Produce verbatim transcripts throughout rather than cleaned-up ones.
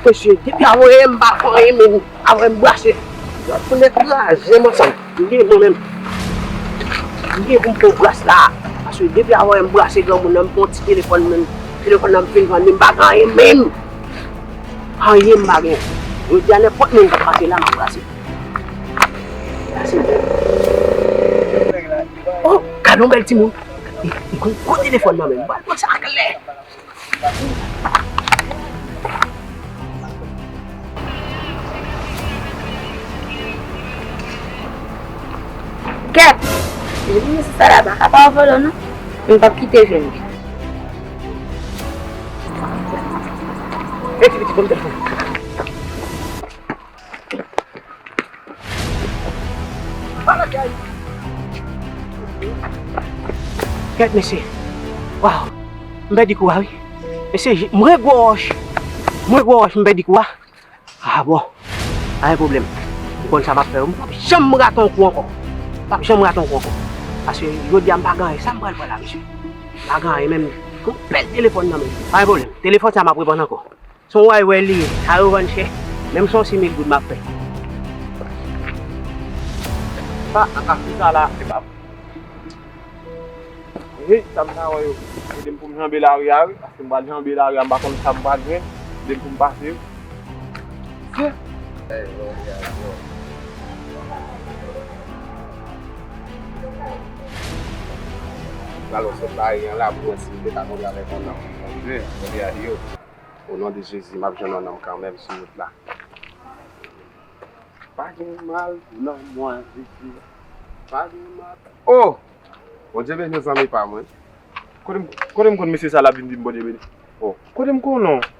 Mesye, depi a voye m pa fè anyen menm. Apre m brase. Pou nèg kraze m ansanm. M gen mwen menm. M gen pou m fè yon bras la. Paske depi a voye m brase granmoun nan, m pran ti telefòn menm. Telefòn nan m fin vann li, m pa gen anyen menm. Anyen m pa gen. Jodi a nenpòt moun k ap pase la, m ap brase. Brase. Oh, gade yon bèl timoun. Li, li konn gwo telefòn nan menm. M pral pran sa klè. Kèt! Jodi mesye sa la pa ka pa vòlò non. M p ap kite jwenn li. Hey, ti pitit, ban m telefòn. Kèt mesye. Waw. M pèdi kou a wi. Mesye, j- m wè gwo wòch. M wè gwo wòch, m pèdi kou a. Ah bon. Pa gen pwoblèm. M konn sa m ap fè. M p ap janm rate yon kou ankò. M p ap janm rate yon kou ankò. Paske jodi a m pa gen anyen. Sa m pral fè la, mesye? M pa gen anyen menm. Yon bèl telefòn nan men. Pa gen pwoblèm. Telefòn sa m ap reprann ankò. Se yon Huawei li ye, sa yo vann chè. Menm si se yon sis mil goud m ap fè. Sa, ak afi sa la, se pa. Hey, sa m ta wè yo. Ede m pou m janbe lari a, wi. Paske m pral janbe lari a, m pa konn sa m pral jwenn. Ede m pou m pase, wi. Pral wè sot lari an la, pou wè si m te ka kontre avèk yon nonm. Kote a yo? O non de Jezi, m ap jwenn yon nonm kanmenm sou wout la. Pa gen mal nan mwen, Jezi. Pa gen mal. Oh! Bondye beni w, zanmi pa mwen. Kote m, kote m konn mesye sa l ap vin di m Bondye beni? Oh. Kote m konnen w?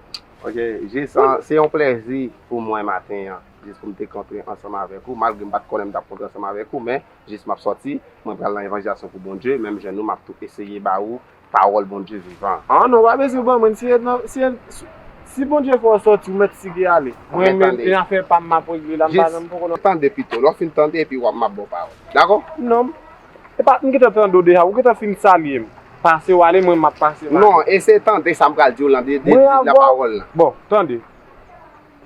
Ok, jis, se yon plèzi pou mwen maten an. Jis pou m te kontre ansanm avèk ou, malgre m pa t konnen m t ap kontre ansanm avèk ou, men jis m ap sòti, mwen pral nan evanjelizasyon pou Bondye, menm jan nou, m ap tou eseye ba ou pawòl Bondye vivan. Ah non, pa bezwen ban mwen, si, si, si Bondye fè w sòti, ou mèt sige ale. Mwen menm, e afè pa m, m ap regle la, m pa janm poko nan. Tande pito, lè w fin tande, epi w ap, m ap ba w pawòl. Dakò? Non. E pa, m gentan tande w deja, ou gentan fin salye m. Pase w ale, mwen, m ap pase w ale. Non, eseye tande sa m pral di w lan, de, de, de la pawòl lan. Bon, tande.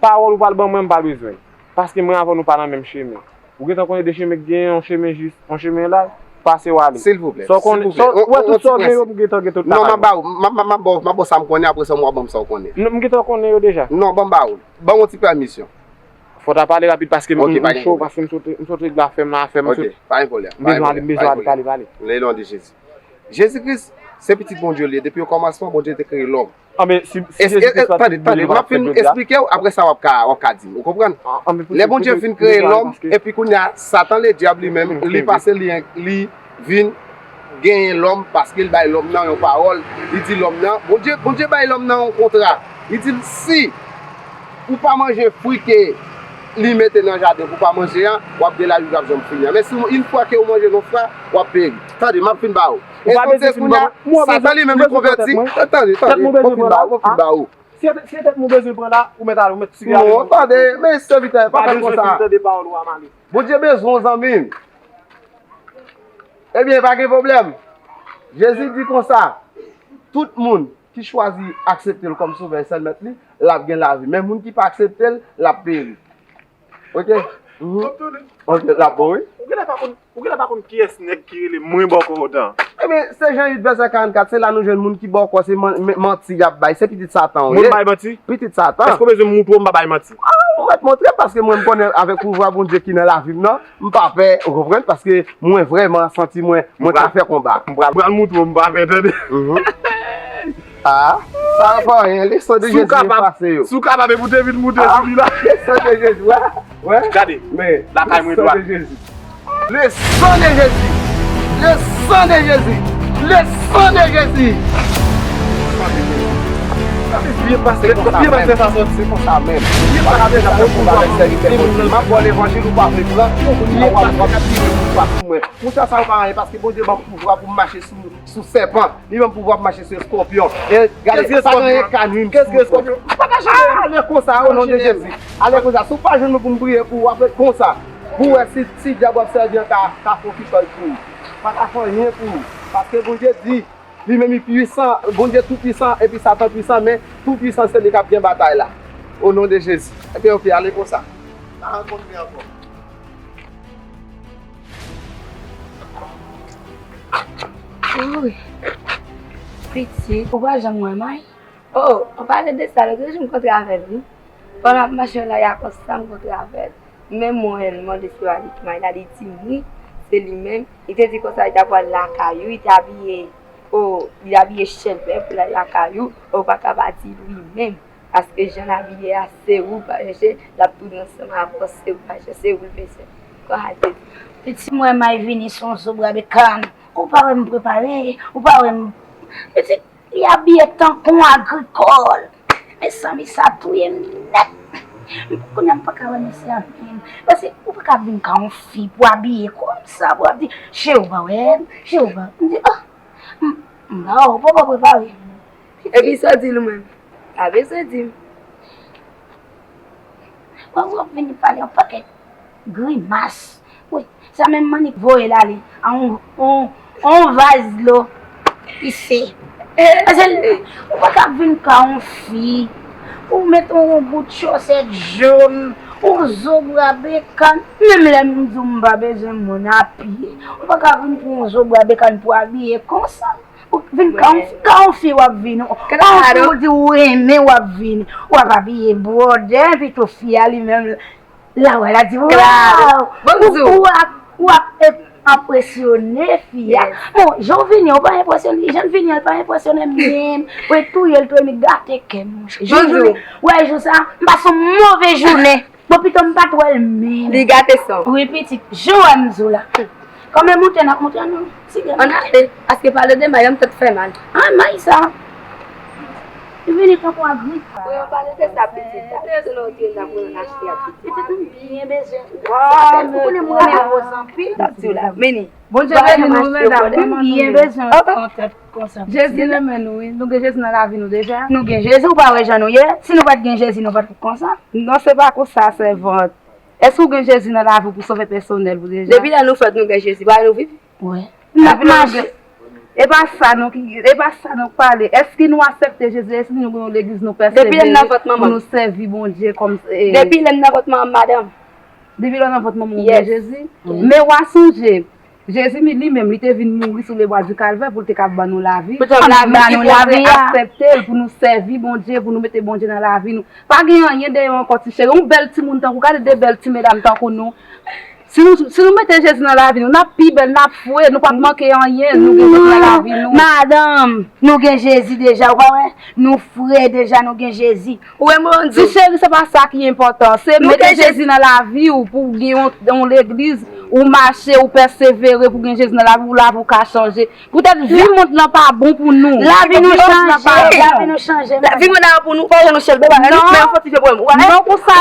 Pawòl ou pral ban mwen, m pa bezwen. Paske mwen avè w nou pa nan menm chemen. Ou gentan konnen de chemen k genyen, yon chemen jis, yon chemen laj, pase w ale. Silvouplè, silvouplè. Ou wè tout sa w gen yo, m gentan gen tout la. Non, m ap ba ou, m ap, m ap, m ap ba w, m ap ba w sa m konnen, apre sa w ap ban m sa w konnen. Non, m gentan konnen yo deja. Non, ban m ba ou. Ban m yon ti pèmisyon. Fò w ta pale rapid paske m, m cho, paske m sot, m sot regle afè m nan afè m. Ok, pa gen pwoblèm. M bezwen ale, m bezwen ale, pale, pale. Le non de Jezi. Jezi Kris, se pitit Bondye li ye. Depi okòmansman, Bondye te kreye lòm. Anben, si, si Jezi Kris pa t vini, li pa t ap fèt jodi a. Jezi Kris, tande, tande, m ap fin esplike w, apre sa w ap ka, w ap ka di m, ou konprann? Lè Bondye fin kreye lòm, epi kounye a, Satan Ledyab li menm, li pase li, li vin genyen lòm, paske l bay lòm nan yon pawòl, li di lòm nan, Bondye, Bondye bay lòm nan yon kontra, li di l, si ou pa manje fwi ke li mete nan jaden pou w pa manje an, w ap gen lavi k p ap janm fini an. Men si yon fwa ke ou manje yon fwa, w ap peri. Tande, m ap fin ba ou. Entonces, kounye a, Satan li menm li konvèti. Tande, tande, m ap fin ba ou, m ap fin ba ou. Si se tèt mwen ou bezwen pran la, ou mèt ale, ou mèt tire ale. Non, tande, men sèvitè, pa fè konsa. Bondye bezwen w, zanmi m. Ebyen, pa gen pwoblèm. Jezi di konsa, tout moun ki chwazi aksepte l kòm Sovè e Sèl Mèt li, l ap gen lavi. Men moun ki pa aksepte l, l ap peri. Ok? Mhm. Ok, l ap bon, wi. Ou genlè pa konn, ou genlè pa konn kiyès nèg ki rele mwen bòkò otan. Ebyen, se Jan uit vèsè karannkat, se la nou jwenn moun ki bòkò, se man-, men-, manti y ap bay. Se pitit Satan w ye. Mwen bay manti? Pitit Satan. Èske w bezwen m moutre w m pa bay manti? Ah, ou mèt montre m, paske mwen m konnen avèk pouvwa Bondye ki nan lavi m nan, m pa pè, ou konprann, paske mwen vrèman santi mwen, mwen ka fè konba. M pral, m pral moutre w m pa pè, tande. Mhm. Ah, sa pa anyen, leson de Jezi efase yo. Si w kapab, epi w te vin moute sou li la. Leson de Jezi, wè, wè. Gade, lakay mwen dwat. Le sang de Jésus! Le sang de Jésus! Le sang de Jésus! Sa vle byen pase konsa menm. Se konsa menm. Byen pase konsa menm. M ap ba w levanjil, ou pa vle pran. Ou ap, w ap tire pou pa sou mwen. Konsa sa yo pa anyen, paske Bondye ban m pouvwa pou m mache sou, sou sèpan. Li ban m pouvwa pou mache sou eskòpyon. E gade, pa gen anyen k ka nwi m. Kèske eskòpyon? Pataje. Ale konsa, o non de Jezi. Ale konsa. Si w pa jwenn mwen pou m priye pou ou, w ap ret konsa. Pou w wè si, si dyab w ap sèvi an ka, ka fè yon ti fòy pou ou. Pa ka fè anyen pou ou. Paske Bondye di, li menm li pwisan, Bondye tou pwisan, epi Satan pwisan, men tou pwisan se li k ap gen batay la. O non de Jezi. Ebyen, oke, ale konsa. N a rankontre ankò. Wi. Pitit, ou pa janm wè May? Oh, an palan de sa, lòt jou m kontre avè l, wi. Pandan m ap mache nan lari a konsa, m kontre avè l. Men mwen, l mande si w a li ki May la, li di m wi, se li menm. Li te di konsa, li ta pral lakay ou, li te abiye, oh, li abiye chèlbè pou l al lakay ou, ou pa ka pa di l wi menm. Paske jan l abiye a, se ou l pa chèche, l ap tounen ansanm avè w, se ou l pa chèche, se ou l bezwen. Kòman te di? Pitit mwen, May vini, se yon zo brabekann. Ou pa wè m prepare, ou pa wè m. Pitit, li abiye tankou yon agrikòl. Mezanmi, sa touye m nèt. Kounye a m pa ka wè mesye a menm. Paske ou pa ka vin ka yon fi pou abiye konsa, pou ap di, cheri, ou pa wè m, cheri, ou pa. M di, ah, m, m pa wè, ou poko prepare. Epi sa w di l ou menm? Pa bezwen di m. Bon, w ap vin pale yon pakèt grimas. Wi, sa menm m annik voye l ale. An yon, yon, yon vaz dlo. Ise. Paske ou pa ka vin ka yon fi. Ou met yon bout chosèt jòn. Yon zo brabekann. Menm lè m di w m pa bezwen moun apiye. Ou pa ka vin pou yon zo brabekann pou abiye konsa. Ou vin ka yon, ka yon fi w ap vini. Ka yon fi ou di ou renmen w ap vini. W ap abiye bwòdè, epi tou fi a li menm, la wè, la di, waw! Ou, ou ap, ou ap enpresyone fi a. Bon, jan w vini, ou pa enpresyone, jan l vini an, l pa enpresyone m menm. Ou touye l, touye m, li gate kè m, monchè. Jou, jou, wè, jou sa, m pase yon move jounen. Bon, pito m pa t wè l menm. Li gate san w. Wi, pitit, jan w wè m di w la. Kòman moute n ap moute, an nou? Ann ale, paske pale de May, m tèt fè mal. Ah, May sa. Li vini tankou agrik. Wi, ann pale de sa, pitit. Sa se lè w di n ap vin achte a, pitit. Pitit, m byen bezwen. Ou konnen m renmen woz anpil. Sa di w la, meni. Bondye beni nou, medam. M byen bezwen yon tèt konsa. Jezi renmen nou, wi. Nou gen Jezi nan lavi nou deja. Nou gen Jezi, ou pa wè jan nou ye? Si nou pa t gen Jezi, nou pa t konsa. Non, se pa konsa, sèvant. Èske ou gen Jezi nan lavi w pou sove pèsonèl ou deja? Depi lè nou fèt, nou gen Jezi. Pa nou viv? Wi. N ap mache. E pa sa nou ki, e pa sa nou pale. Èske nou aksepte Jezi? Èske nou gen yon legliz nou pèsevere pou nou sèvi Bondye kòm, eh, depi lè m nan vant manman m, madanm. Depi lè w nan vant manman w, ou gen Jezi? Men w a sonje, Jezi li menm, li te vin mouri sou lebwa di Kalvè pou l te ka ban nou lavi. Pou l ban nou lavi a. Aksepte l pou nou sèvi Bondye, pou nou mete Bondye nan lavi nou. Pa gen anyen dèyè w ankò, ti cheri. Yon bèl timoun tankou, gade de bèl ti medam tankou nou. Si nou, si nou mete Jezi nan lavi nou, n ap pi bèl, n ap fre, nou p ap manke anyen, nou gen Jezi nan lavi nou. Madanm, nou gen Jezi deja, ou pa wè? Nou fre deja, nou gen Jezi. Ou wè mwen di w. Ti cheri, se pa sa ki enpòtan. Se mete Jezi nan lavi w pou w gen yon, yon legliz, ou mache, ou pèsevere pou gen Jezi nan lavi w, lavi w ka chanje. Poutèt vi mond lan pa bon pou nou. Lavi nou chanje, lavi nou chanje. Vi mond lan pou nou, fò nou chèlbè, pa nou, men fò ti fè pwoblèm. Non, konsa,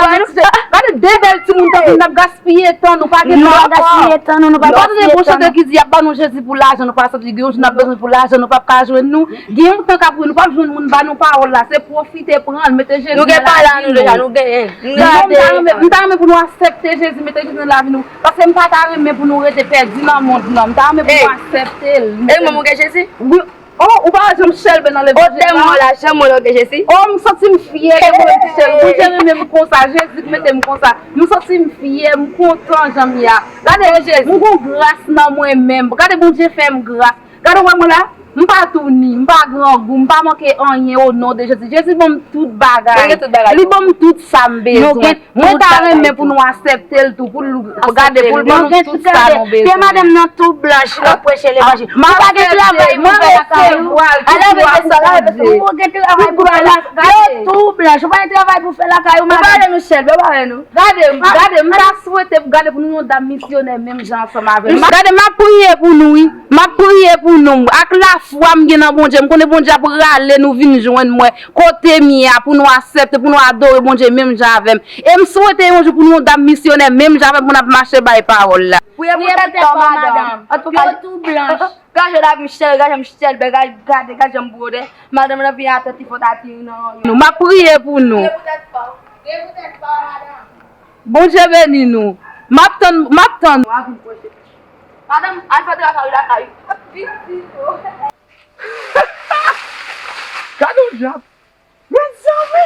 gade de bèl timoun tankou n ap gaspiye tan, nou pa gen tan. Nou pa gaspiye tan, nou, nou pa gaspiye tan. Gade de bon chante ki di y ap ba nou Jezi pou lajan, nou pa santi gen yon jou n ap bezwen pou lajan, nou p ap ka jwenn nou. Gen yon tan k ap rive, nou p ap jwenn moun ba nou pawòl la. Se pwofite pran l, mete Jezi nan lavi nou. Nou gen pawòl la, nou deja, nou genyen. M ta renmen, m ta renmen pou nou aksepte Jezi, mete Jezi nan lavi nou. Paske m pa ta renmen pou nou rete pèdi nan mond lan. M ta renmen pou nou aksepte l. E mwen, mwen gen Jezi? Wi. Oh, ou pa wè jan m chèlbè nan levanjil la? Oh, tèm mwen la, jan mwen la, gen Jezi. Oh, m santi m fyè de mwen, ti cheri. Bondye renmen m konsa, Jezi k mete m konsa. M santi m fyè, m kontan jan m ye a. Gade, m gon gras nan mwen menm. Gade Bondye fè m gras. Gade, ou wè mwen la? M pa touni, m pa grangou, m pa manke anyen o non de Jezi. Jezi ban m tout bagay. Mwen gen tout bagay. Li ban m tout sa m bezwen. Mwen ta renmen pou nou aksepte l tou, pou l gade, pou l ban nou tout sa nou bezwen. Pye madanm nan tou blanch, l ap preche levanjil. Ou pa gen travay pou fè lakay ou? Ou gen travay pou fè lakay ou, madanm? Yo tou blanch, ou pa gen travay pou fè lakay ou, madanm? Ou pa wè nou chèlbè, ou pa wè nou? Gade, gade, m ta swete, gade pou nou yon dam misyonè menm jan ansanm avè m. Gade, m ap priye pou nou, wi. M ap priye pou nou. Ak lafwa m gen nan Bondye, m konnen Bondye ap rale nou vin jwenn mwen. Kote m ye a, pou nou aksepte, pou nou adore Bondye menm jan avè m. E m swete yon jou pou nou yon dam misyonè menm jan avè m, pou n ap mache bay pawòl la. Priye pou tèt pa w, madanm. Antouka, yo tou blanch. Gade jan Michel, gade jan Michel, gade, gade jan m bwode. Madanm nan vin atè ti fòt atire nan. Nou, m ap priye pou nou. Priye pou tèt pa w. Priye pou tèt pa w, madanm. Bondye beni nou. M ap tann, m ap tann. Madanm, al fè travay lakay ou. Gade yon djab. Mezanmi!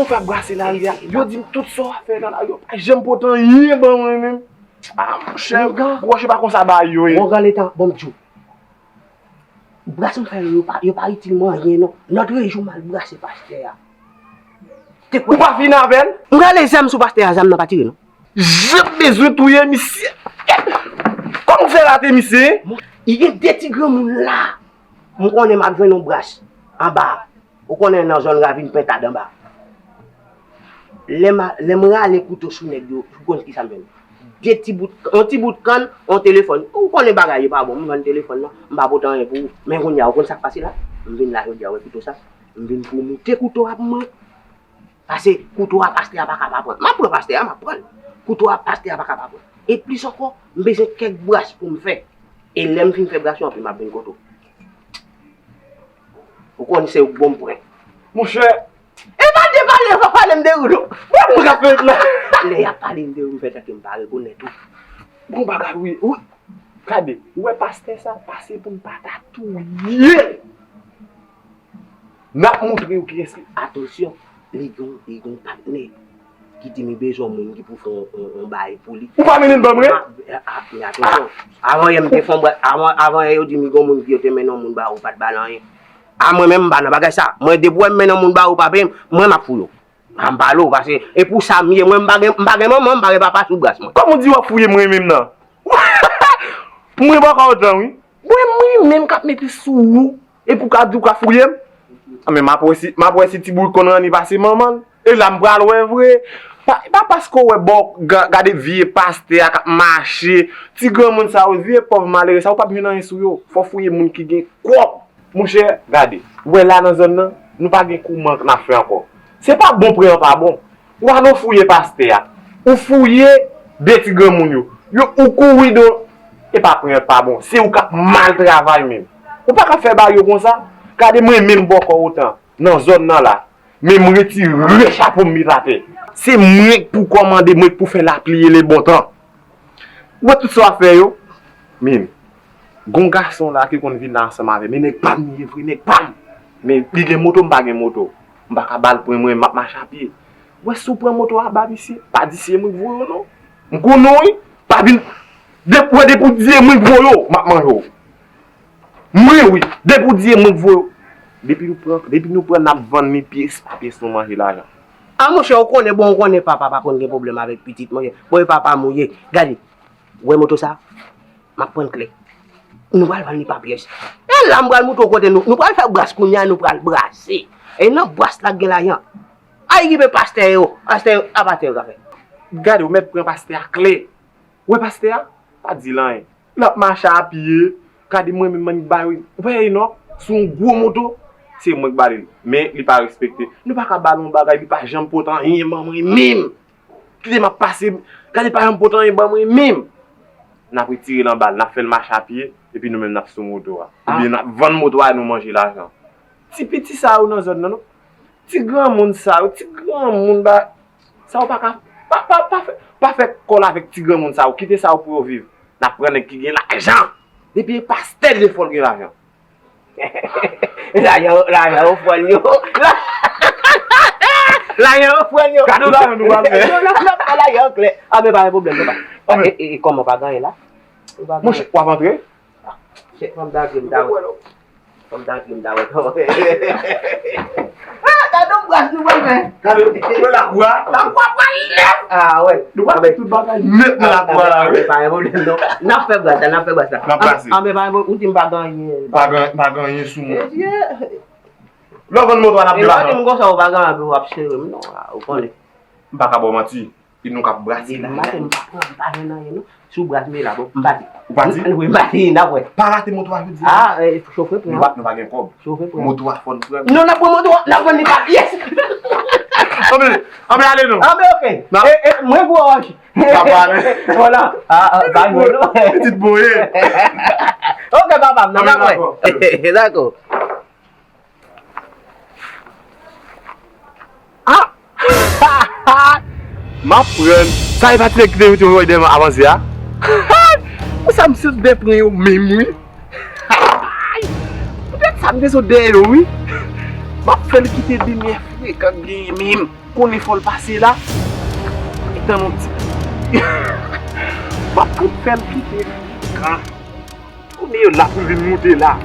Kòman w fè ap brase lari a? Yo di m tout sa w ap fè nan lari, yo pa janm pote anyen ban mwen menm. Ah, monchè, Ougan. Gwo Wòch pa konsa ba yo ye. Ougan Letan, bon, m di w. Brase m fè yo, yo pa, yo pa itil mwen anyen, non. Lòt jou, m al brase pastè a. Te Ou pa fin avè l? M rale zam sou pastè a, zam nan pa tire, non. Jan m bezwen touye misye. Kòman w fè rate misye? Li gen de ti granmoun la. M konnen m ap jwenn yon brach anba. Ou konnen nan zòn Ravin Pentad anba. Lè m a- lè m rale kouto sou nèg yo, ou konn kisa m jwenn? De ti bout, yon ti bout kann, yon telefòn. Ou konnen bagay yo pa bon, m vann telefòn nan, m pa pote anyen pou ou. Men kounye a, ou konn sa k pase la? M vin la jodi a, wè kouto sa. M vin pou moute kouto a pou mwen. Pase kouto a pastè a pa ka pa pran. M ap pran pastè a, m ap pran l. Kouto a pastè a pa ka pa pran. E plis ankò, m bezwen kèk brach pou m fè. E lè m fin fè brach yo anpil, m ap vin kote w. Ou konn se ou k bon m pran. Monchè, e pa de pale, pa pale m de ou non. Bon, mwen ka fè la. Lè y ap pale m de ou, m fè tanke m pa rekonèt ou. Bon bagay, wi, wi. Gade, ou wè pastè sa, pase pou m pa ta touye. N ap montre yo kiyès li. Atansyon, li gon, li gon patnè ki di m li bezwen yon moun ki pou fè yon, yon, yon bagay pou li. Ou pa mennen l ban mwen? A, a, men atansyon. Avan yè m te fè yon bagay, avan, avan yè yo di m li gon moun ki yo te mennen yon moun ba ou, ou pa t ba l anyen. A mwen menm, m pa nan bagay sa. Mwen, depi w wè m mennen yon moun ba ou, pa peye m, mwen, m ap fouye w. A, m pale w, paske e pou sa m ye, mwen, m pa gen, m pa gen manman, m pa gen papa sou bras mwen. Kòman w di w ap fouye mwen menm nan? Mwen bòkò w tan, wi. Mwen, mwen menm k ap mete sou ou. Epi w ka di w ka fouye m? A, men m ap wè si, m ap wè si ti bourik konn ranni pase manman l. E la m pral wè vre. Pa, pa paske w wè bò, ga- gade vye pastè a k ap mache. Ti granmoun sa yo, vye pòv malere sa yo, w p ap jwenn anyen sou yo. Fò w fouye moun ki gen kòb. Monchè, gade, w wè la nan zòn nan, nou pa gen kouman n ap fè ankò. Se pa bon pran an pa bon. Ou al ou fouye pastè a. Ou fouye de ti granmoun yo. Yo, ou kouri do. E pa pran an pa bon. Se ou k ap mal travay menm. Ou pa ka fè bagay yo konsa. Gade mwen menm bòkò w tan nan zòn nan la. Men m retire chapo m met atè. Se mwen k pou kòmande, mwen k pou fè lapli e le bon tan. Ou wè tout sa w ap fè yo? Men, gon gason la ki konn vin la ansanm avè m. E nèg pa m li ye vre, nèg pa m. Men li gen moto, m pa gen moto. M pa ka ba l pwen mwen, m ap mache a pye. Ou wè si w pran moto a ba misye, pa di se mwen k voye w non. M konnen w wi. Pa vin, de- ou wè depi w di se mwen k voye w, m ap manje w. Mwen wi, depi w di e mwen k voye w. Depi nou pran, depi nou pran n ap vann ni pyès pa pyès nou manje lajan. A monchè, ou konnen, bon, ou konnen papa pa konn gen pwoblèm avèk pitit, monchè. Bon, e papa m ou ye. Gade, ou wè moto sa? M ap pran kle. Nou pral vann li pa pyès. E la m pral moutre w kote nou, nou pral fè bras kounye a, nou pral brase. E nan bras la k gen lajan. Ay rive pastè yo, pastè yo, a pastè yo ka fè. Gade, ou mèt pran pastè a kle. Ou wè pastè a? Pa di l anyen. L ap mache a pye. Gade mwen menm, mwen k ba li. Ou pa wè non? Se yon gwo moto. Se mwen k ba li l. Men li pa respekte. Nou pa ka ba l yon bagay, li pa janm pote anyen ban mwen menm. Kite m ap pase. Gade li pa janm pote anyen ban mwen menm. N ap retire l anba l, n ap fè l mache a pye, epi nou menm n ap sou moto a. Oubyen n ap vann moto a, nou manje lajan. Ti piti sa yo nan zòn nan, non. Ti granmoun sa yo, ti granmoun ba, sa yo pa ka, pa, pa, pa fè, pa fè kòl avèk ti granmoun sa yo, kite sa yo pou yo viv. N ap pran nèg ki gen lajan. Depi e pastè, li fò l gen lajan. Lajan, lajan ofrann yo. Lajan ofrann yo. Gade lajan nou pral fè. Yo, n ap, n ap fè lajan klè. A, men pa gen pwoblèm, papa. E, e, e, kòman w pa gen anyen la? Ou pa gen anyen. Monchè, w ap antre? Chè, fò m ta antre, m ta wè. Fò m ta antre, m ta wè kòman. Ah, gade yon bras nou pral fè. Gade, wè lakou a, lakou a pral nèt. Ah, wè. Nou pral fè tout bagay nèt nan lakou a la, wi. Pa gen pwoblèm, non. N ap fè bras la, n ap fè bras la. N ap pase. Ah, men pa gen pwoblèm, ou di m pa gen anyen. Pa gen, pa gen anyen sou mwen. Mesye. Lè w vann moto a, n ap gen lajan. E pa di m konsa, ou pa gen anyen, w ap sere m, non, ah, ou konnen. M pa ka ba w manti. Epi nou k ap brase la. Depi maten, m pa pran, m pa jwenn anyen, non. Sou bras m ye la, bon, m pati. Ou pati? Wi, m pati, n ap wè. Pa rate moto a jodi a. Ah, eh, chofe pran. Nou pa, nou pa gen kòb. Chofe pran. Moto a fò n pran. Non, n ap pran moto a, n ap vann li pa pyès. Anben, anben ale non. Anben, ok. E, e, mwen gwo wòch. N ap ale. Vwala. Ah, ah, pa jwenn non. Pitit boye. Ok, papa m, n ap wè. Dakò. Ah! M ap pran. Sa e pa ti nèg ki te mete yon dèyè m avanse a? Pou sa m sot dèyè pran yo menm, wi. Poutèt sa m te sot dèyè yo, wi. M ap fè l kite de nèf frekan k genyen menm. Konnen fò l pase la. Etan non ti. M ap fout fè l kite frekan. Kounye yo la pou l vin moute la.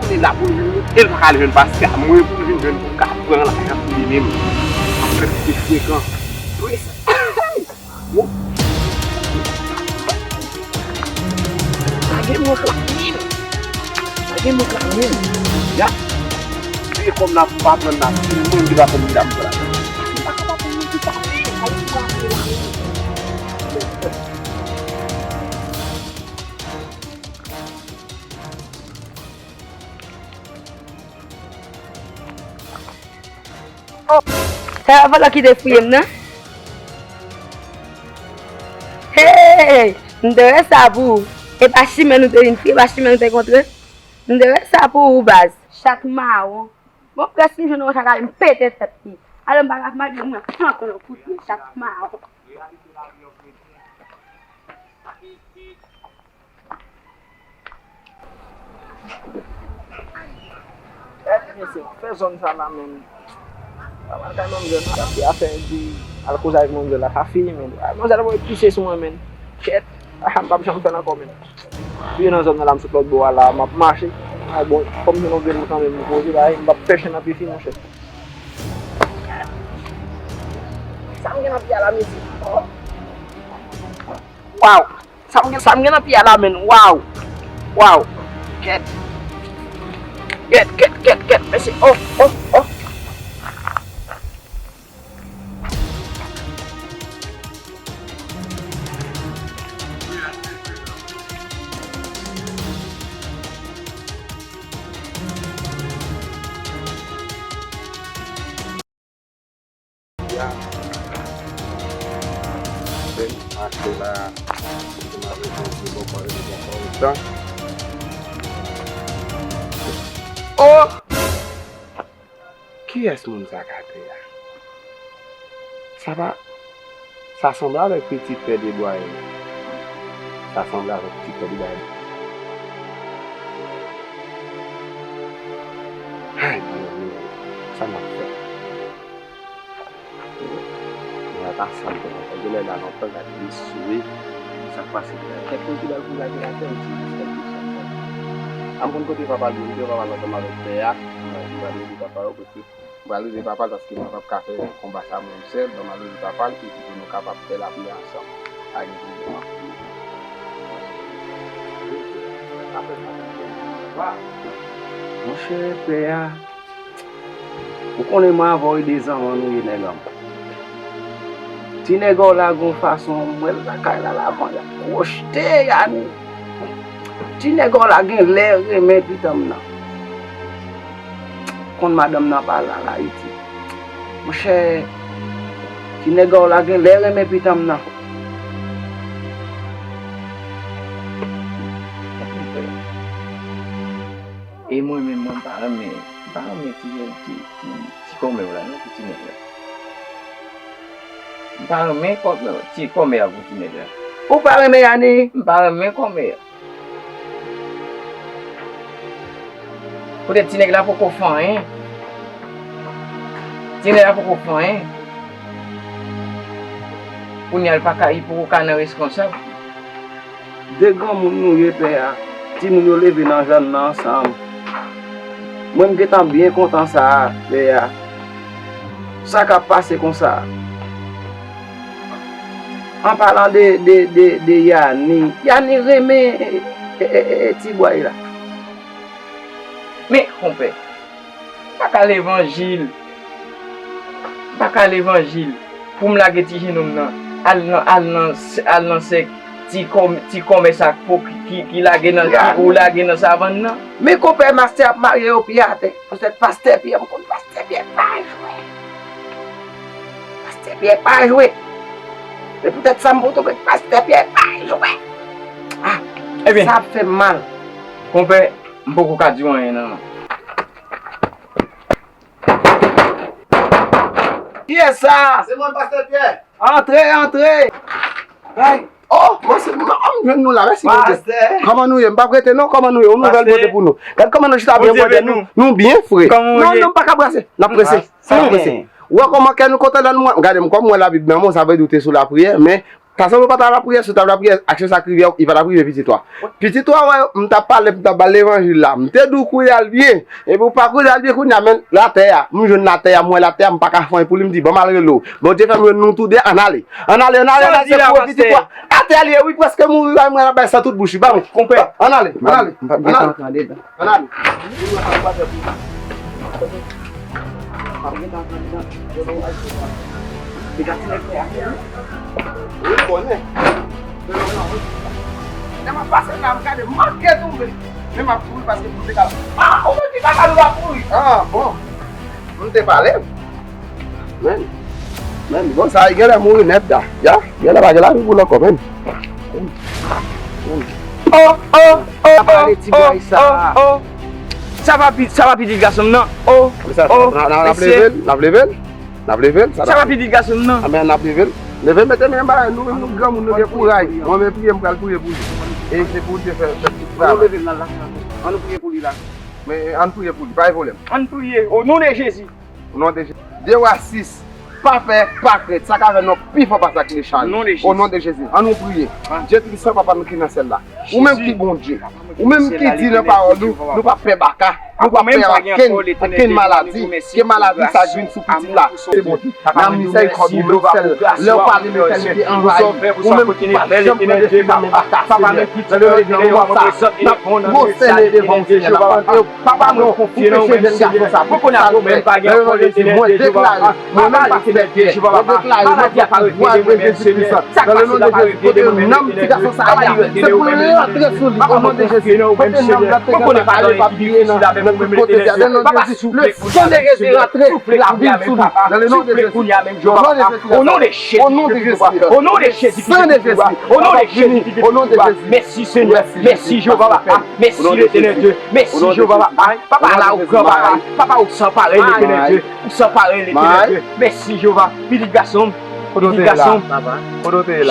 Kounye la pou l vin moute. E l pa ka al jwenn pastè a. Mwen pou l vin jwenn pou l ka pran lajan pou li menm. Apre l te frekan. Prese. Wou. Mwen ka menm. Ya. Peye kòm nan pa pran nan. Mwen ki pa pran medam la. Mwen pa kapab pran medam la. Oh! Sa vòlò ki te fouye m nan? Hey! M te wè sa pou ou. E pa chimen nou te vin fè, e pa chimen nou te kontre. M te wè sa pou ou, baz. Chat mawon. Bon, prèske m jwenn yon chat, m pete tèt li. Alò, m pa ka mande mwen, flanke yon kout pye, chat mawon. Èske se fè zòn sa la menm? Al kay manmzèl la, paske afè di al koze avèk manmzèl la, sa fini, men. Ah, manmzèl la voye pise sou mwen, men. Kèt, ah, m p ap janm fè l ankò, men. Pi nan zòn nan la, m sot lòt bò a la, m ap mache. Ah, bon, fò m jwenn yon vye moun kanmenm, m poze, ba, m p ap fè chen nan pye fi, monchè. Sa m gen nan pye a la, mesye? Oh. Waw! Sa m gen, sa m gen nan pye a la, menn. Waw! Waw! Kèt! Kèt, kèt, kèt, kèt, mesye. Oh, oh, oh! Ya. Pen mache la, pou m ap reponn pou bon pale de bon kòriptan. Oh! Kiyès moun sa ka te a? Sa pa, sa sanble avèk pitit pè Debwaye. Sa sanble avèk pitit pè Debwaye. Ay, Bondye, sa m ap fè? Mwen ak Asan te kontan. Genlè la lontan gade li sou sa k pase la. Kèk moun ki bal pou lage atè, m di, kèk moun sa fè. A m konn kote papa l ye, m di papa l ansanm avèk pè a, m pral rele papa yo, paske m pral rele papa l, paske mwen p ap ka fè konba sa mwen sèl, ban m al rele papa l, epi pou nou kapab fè lapli ansanm. Pa gen pwoblèm. Monchè, pè a, ou konnen mwen avè w e de zanman nou ye, nèg an m. Ti nèg an w la gon fason, m wè l lakay la, lavan y ap kwochte, Yani. Ti nèg an w la gen lè renmen pitanm nan. Konn madanm nan pa la, l Ayiti. Monchè, ti nèg an w la gen lè renmen pitanm nan. E mwen menm, mwen pa renmen, m pa renmen ti, ti, ti, ti kòmè w la, non, pou ti nèg la. M pa renmen kòmè, ti kòmè a pou ti nèg la. Ou pa renmen Yani? M pa renmen kòmè a. Poutèt ti nèg la poko fè anyen. Ti nèg la poko fè anyen. Kounye a l pa ka, li poko ka nan reskonsab. De granmoun nou ye, pè a. Timoun yo leve nan zòn nan ansanm. Mwen, m gentan byen kontan sa a, pè a. Sa k ap pase konsa? An palan de, de, de, de Yani, Yani renmen, e, e, e, e, ti bway la. Men, konpè, m pa ka levanjil. M pa ka levanjil pou m lage ti jenòm nan al nan, al nan, al nan sèk ti kòm, ti kòmès ak po ki, ki, ki lage nan, ki ou lage nan savann nan. Men konpè, mastè ap marye yo pye atè. Poutèt pastè Pyè, m konn pastè Pyè pa jwe. Pastè Pyè pa jwe. Se poutèt sa m poto ke pastè Pyè pa jwe. Ah, ebyen, sa ap fè m mal. Konpè, m poko ka di w anyen non. Kiyès sa? Se mwen, pastè Pyè. Antre, antre. Ay. Oh, mwen se, m, m jwenn nou la, mèsi Bondye. Pastè. Kòman nou ye? M p ap rete non, kòman nou ye? Yon nouvèl Bondye pou nou. Gad kòman nou chita byen, Bondye, nou, nou byen fre. Non, non, m pa ka brase. N ap prese. N ap prese. Ou wè kòman kè nou kontan lè nou, gade m, kòm m wè Labib nan men w, sa vle di w te sou lapriyè, men Kazanm ou pa ta lapriyè, si w ta lapriyè, aksyon sa k rive a, li pa t ap rive pitit ou a. Pitit ou a, wè, m t ap pale, m t ap ba l levanjil la. M te di w kounye a l byen. Epi w pa kounye a l byen, kounye a, men latè a. M jwenn latè a, m wè latè a, m pa ka fè anyen pou li, m di, ban m al rele w. Bondye fè m jwenn nou tou de, ann ale. Ann ale, ann ale, ann ale, se pou pitit ou a. Atè a l ye, wi, prèske mouri, la, mwen la bay san tout bouch li, ba m. Konpè. Ann ale, ann ale, ann ale. Ann ale. Wi, konnen. Lè m ap pase la, m gade, m manke tonbe. Men m ap kouri paske pou m te ka. Ah, ou menm ki pa ka nou ap kouri. Ah, bon. M te pale. Men, men, bon, sa, li genlè mouri nèt la. Ya, genlè pa gen lavi pou l ankò, men. Men, men. Oh, oh, oh, oh, oh, oh. Sa pa pi-, sa pa pitit gason m nan. Oh, oh, n ap leve l, n ap leve l. N ap leve l, sa pa pitit gason m nan. Anben, n ap leve l. Leve, mete men anba nou, nou granmoun, nou gen kouraj. Mwen menm priye, m pral priye pou li. E se pou Dye fè, fè tout travay. Ann nou priye pou li la. Men, ann priye pou li, pa gen pwoblèm. Ann priye, o non de Jezi. O non de Jezi. Dye wa sis, pa pè, pa krent, sa k avè nou pi fò pase ak mechan yo. O non de Jezi. Ann nou priye. Dye Toupisan, Papa nou ki nan syèl la. Ou menm ki Bondye. Ou menm ki di nan pawòl ou, nou p ap pè baka, nou p ap pè okenn, okenn maladi, ke maladi sa k vin sou pitit la. Se Bondye. Nan mizèrikòd ou menm sèl. Lè w pale, men sèl ki anvayi. Ou menm ki pa janm pran depi nan men baka, Senyè. Nan le non de Jezi, n ap pwostène devan w, Senyè, n ap mande w, Papa, nou konfye jèn gason sa pou sa l fè. Nan le non de Jezi, mwen deklare, mwen menm pastè Pierre, mwen deklare nan pouvwa de Jezi Kris, nan le non de Jezi, kote nanm ti gason sa a ye, se pou l rantre sou li, o non de Jezi, kote nanm nan te gentan ale epapiye nan, nan tout kote, nan le non de Jezi, le san de Jezi rantre lavi l sou li, nan le non de Jezi, o non de Jezi, o non de Jezi, o non de Jezi, o non de Jezi, o non de Jezi. Mèsi, Senyè. Mèsi, Jewova. Mèsi, Letènèl Dye. Mèsi, Jewova. Papa, la ou gran, papa. Papa, ou san parèy, Letènèl Dye. Ou san parèy, Letènèl Dye. Mèsi, Jewova. Pitit gason m. Pitit gason m.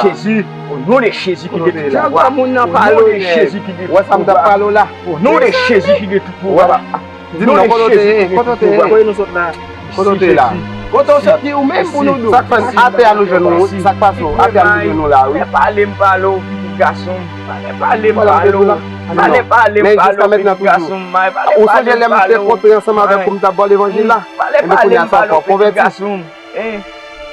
Jezi. O non de Jezi ki gen tout pouvwa. O non de Jezi ki gen tout pouvwa. Wè sa m t ap pale w la. O non de Jezi ki gen tout pouvwa. Di m non, kote w te ye? Kote w te ye? Kote w te ye la? Kote w soti ou menm pou nou di w? Sa k fè atè a nou jwenn nou? Sa k pase w? Atè a nou jwenn nou la, wi. Pale m pale w, pitit gason m. Pale pale m pale w. Pale pale m pale w, pitit gason m. Ou sonje lè m te kontre ansanm avèk ou, m t ap ba w levanjil la? Ebyen kounye a sa w fè w konvèti. Eh,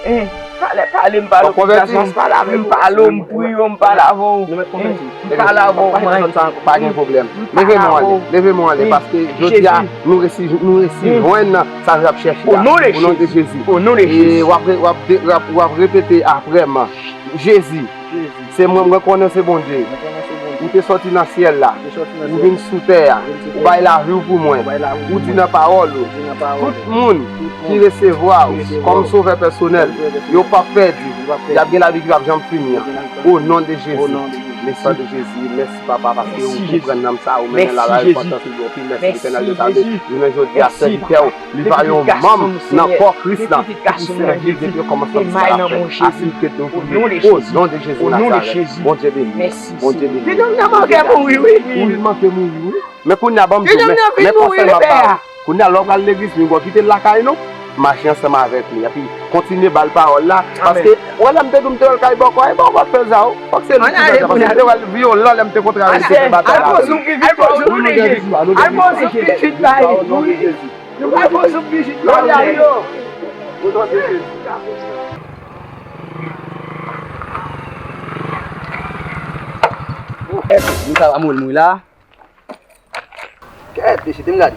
eh, pale, pale m pale w, pitit gason m, pale avè m, pale w, m priye w, m pale avè w. Eh, m pale avè w, man. Pa gen pwoblèm. Leve men w ale, leve men w ale, paske jodi a, nou resi, nou resi jwenn sa nou t ap chèche a. O non de Jezi. O non de Jezi. E w ap re-, w ap de-, w ap, w ap repete apre m. Jezi. Se mwen, mwen konnen se Bondye. Ou te sòti nan syèl la. Ou vin sou tè a. Ou bay lavi w pou mwen. Ou di nan pawòl ou, tout moun ki resevwa w kòm sovè pèsonèl, yo p ap pèdi. Y ap gen lavi ki p ap janm fini an. O non de Jezi. Mèsi de Jezi. Mèsi, papa, paske ou konprann nanm sa, ou mennen l a la repantans, ou di anpil mèsi, Letènèl de salve. Jounen jodi a, sèvitè w, li va yon manm nan kò Kris la. Ki sèvi depi okòmansman jiska lafen. Asire ke nou priye. O non de Jezi Nazarèt. Bondye beni. Bondye beni. Ti nonm nan manke mouri, wi. Wi, li manke mouri, wi. Men kounye a, ban m di w, men, men konsèy m ap ba w. Kounye a, lè w pral legliz, nou kite l lakay nou. Mache ansanm avèk li. Epi, kontinye ba l pawòl la. Paske, wè, lè m te di w m te wè l kay bòkò, e bòkò t fè l sa, wi. Fòk se li ki fè l sa. Paske m te wè l vyolan lè m te kontre avè l, li te fè batay la avè l. Al poze w pitit la, wi. Al poze w pitit la, wi. Al poze w pitit la, wi. Kèt, mesye, te m gade.